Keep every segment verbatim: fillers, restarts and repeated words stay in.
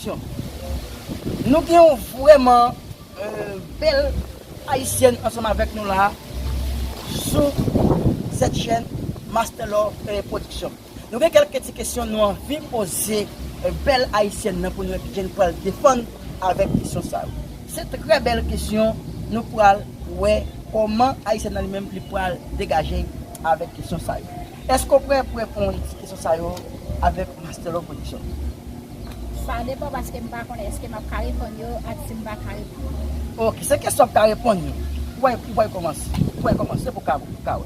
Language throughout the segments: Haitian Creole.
Nou gen yon vrèman, euh, bèl ayisyèn ansanm avèk nou la sou sèt chèn Master Love, euh, Production. Nou gen kèlke ti kesyon nou anvi poze, euh, bèl ayisyèn nan pou nou wè kijan li pral defann avèk kesyon sa yo. Se trè bèl kesyon, nou pral wè kòman ayisyèn nan li menm li pral degaje avèk kesyon sa yo. Èske w prè pou reponn ti kesyon sa yo avèk Master Love Production? Sa depann paske m pa konnen èske m ap ka reponn yo ak si m pa ka reponn yo. Ok, se kesyon w ap ka reponn yo. Ou pral, ou pral kòmanse. Ou pral kòmanse pou ka, pou ka wè.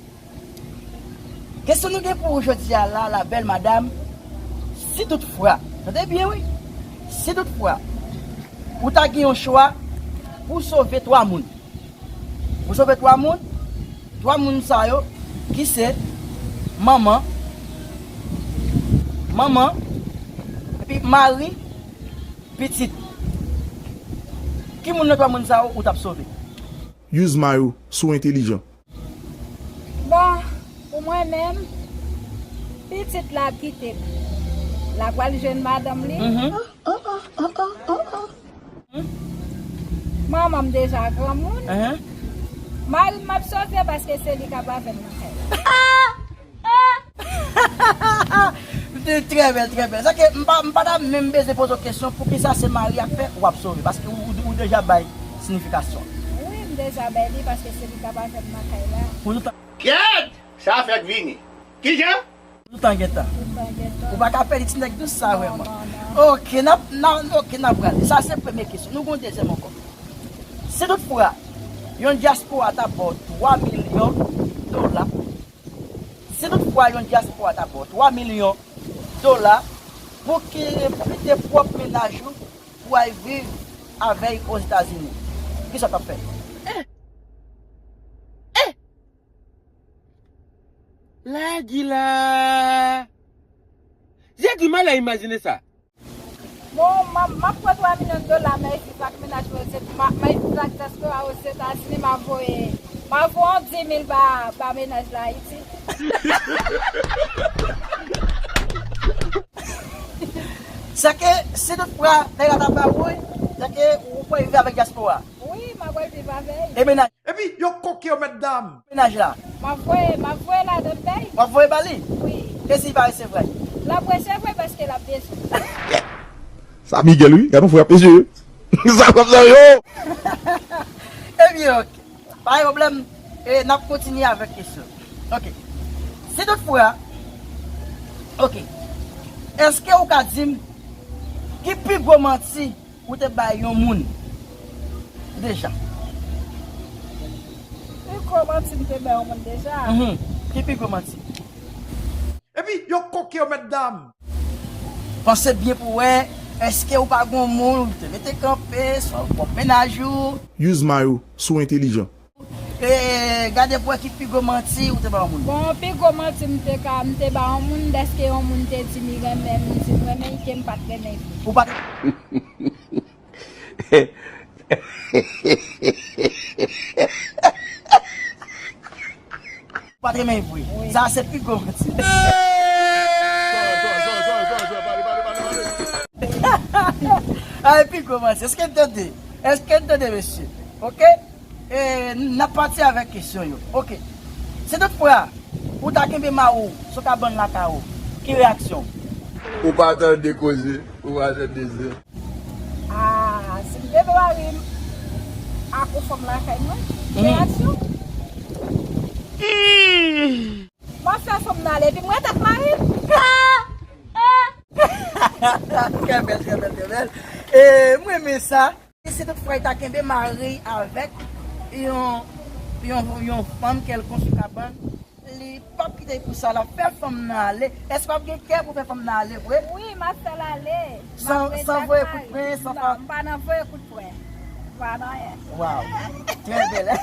Kesyon nou gen pou ou jodi a la, la bèl madam, si toutfwa, tande byen wi, si toutfwa, ou ta gen yon chwa pou sove twa moun. Pou sove twa moun, twa moun sa yo ki se manman, manman, epi mari, pitit. Ki moun nan twa moun sa yo ou t ap sove? Use Mayo, si w entelijan. Bon, pou mwen menm, pitit la ap kite m. L ap al jwenn madanm li. Mhm. Manman m deja granmoun. Mhm. Mari m ap sove paske se li k ap avè m nan kay la. Trè bèl, trè bèl. Sa ke m pa, m pa ta menm bezwen poze w kesyon poukisa se mari a k fè w ap sove, paske ou, ou, ou deja bay siyifikasyon. Wi, m deja bay li paske se li k ap avè m nan kay la. Pou toutan. Kèt! Sa fèk vini. Kijan? Pou toutan gen tan. Pou toutan gen tan. Ou pa ka pèdi ti nèg dous sa vrèman. Non, non, non. Ok, n ap, n a, ok, n ap prale. Sa se premye kesyon. Nou gen yon dezyèm ankò. Si toutfwa yon dyaspora ta ba w twa milyon dola, si toutfwa yon dyaspora ta ba w twa milyon dola pou ki, pou kite pwòp mennaj ou pou al viv avè y Ozetazini, kisa w t ap fè? Eh! Eh! Lagila! Jezi, m al imajine sa. Bon, m ap, m ap pran twa milyon dola, m al viv ak mennaj mwen, se, m a, m al viv ak dyaspora Ozetazini, m a voye, m a voye yon dis mil ba, ba mennaj la Ayiti. Sa ke, si toutfwa, nèg la ta ba ou, sa ke, ou pral viv avèk dyaspora. Wi, m ap al viv avè l. E mennaj? Epi, yo koke yo, mèt dam. Mennaj la? M ap voye, m ap voye ladan bay. W ap voye ba li? Wi. E si l pa resevwa l? L ap resevwa l paske l ap bezwen. Sa Miguel, wi. Gad yon frè ap mesye. Sa konsa yo. Ebyen, ok. Pa gen pwoblèm. E n ap kontinye avèk kesyon. Ok. Si toutfwa, ok. Èske ou ka di m ki pi gwo manti ou te bay yon moun deja? Pi gwo manti m te bay yon moun deja? Mhm. Ki pi gwo manti? Epi, yo koke yo, mèt dam. Panse byen pou wè, èske ou pa gon moun ou te mete kanpe, swa ou pwòp mennaj ou? Use Mayo, si w entelijan. E, gade pou wè ki pi gwo manti ou te ba yon moun. Bon, pi gwo manti m te ka, m te ba yon moun, dèske yon moun te di m li renmen m, m di m renmen l, ke m pa t renmen l. Ou pa t Ou pa t renmen vre. Wi. Sa se pi gwo manti. A, e pi gwo manti. Èske n tande? Èske n tande, mesye? Ok? E, n ap pati avèk kesyon yo. Ok. Si toutfwa, ou ta kenbe mari w sou kabann lakay ou, ki reyaksyon w? Ou pa tande koze, ou pa tande zen. Ah, si m te mari m ak yon fanm lakay mwen, ki reyaksyon? M ap fè fanm nan ale, epi m ret ak mari m. Trè bèl, trè bèl, trè bèl. E, m renmen sa. E si toutfwa li ta kenbe mari avèk yon, yon, yon fanm kèlkonk sou kabann, li p ap kite l pou sa, l ap fè fanm nan ale. Èske w ap gen kè pou fè fanm nan ale vre? Wi, m ap fè l ale. San, san voye kout pwen, san pa. Non, m pa nan voye kout pwen. M pa nan anyen. Waw. Trè bèl.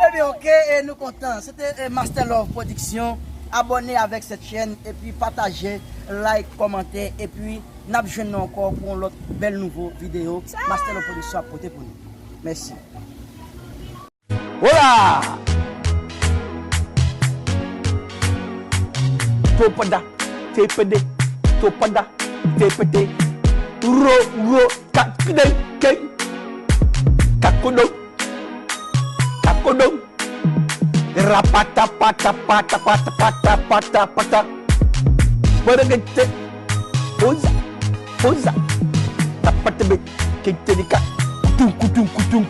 Ebyen, ok, e nou kontan. Se te, e, Master Love Production. Abòne avèk sèt chèn, epi pataje, like, kòmante, epi n ap jwenn nou ankò pou yon lòt bèl nouvo videyo Master Love Production ap pote pou nou. Mèsi. Hola! Topada, tepede, topada, tepede. Ro, ro, kakidey, key. Kakodon. Kakodon. Rapata, pata, pata, pata, pata, pata, pata. Bwè gete. Poza, poza. Tapatebe. Key telika. Kutum, kutum, kutum, kutum.